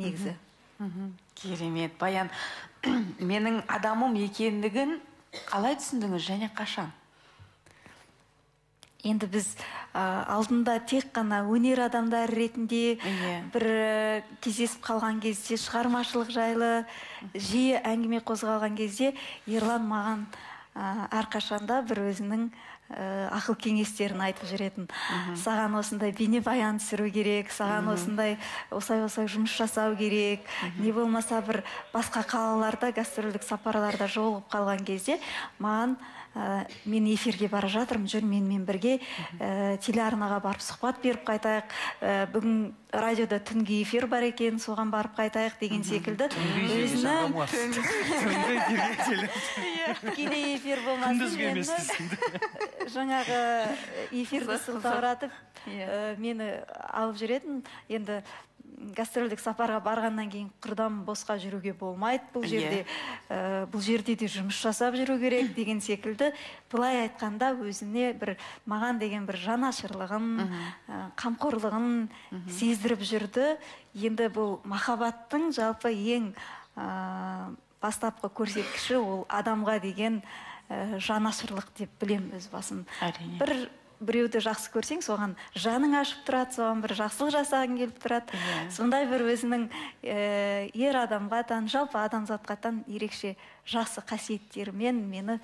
негізі. Керемет. Баян, менің адамым екендігін қалай түсіндіңіз және қашан? Енді біз алдында тек қана өнер адамдары ретінде бір кездесіп қалған кезде, шығармашылық жайлы жиі әңгіме қозғалған кезде Ерлан маған әрқашанда бір өзінің ақыл кеңестерін айтып жүретін. Саған осындай бейнебаян түсіру керек, саған осындай осылай жұмыс жасау керек, не болмаса бір басқа қалаларда гастрольдік сапарларда жолығып қалған кезде маған мен эфирге бара жатырмын, жүр менімен бірге телеарнаға барып сұхбат беріп қайтайық, бүгін радиода түнгі эфир бар екен, соған барып қайтайық деген секілді. Өзінің тікелей эфир болмасын, мені жаңағы эфирді сылтауратып мені алып жүретін. Енді гастрольдік сапарға барғаннан кейін құрдам босқа жүруге болмайды, бұл жерде, бұл жерде де жұмыс жасап жүру керек деген секілді. Былай айтқанда өзіне бір маған деген бір жанашырлығын, қамқорлығын сездіріп жүрді. Енді бұл махаббаттың жалпы ең бастапқы көрсеткіші ол адамға деген жанашырлық деп білемін өз басым. Әрине. Бір біреуді жақсы көрсең, соған жаның ашып тұрады, соған бір жақсылық жасағың келіп тұрады. Сондай бір өзінің ер адамға тән, жалпы адамзатқа тән ерекше жақсы қасиеттерімен мені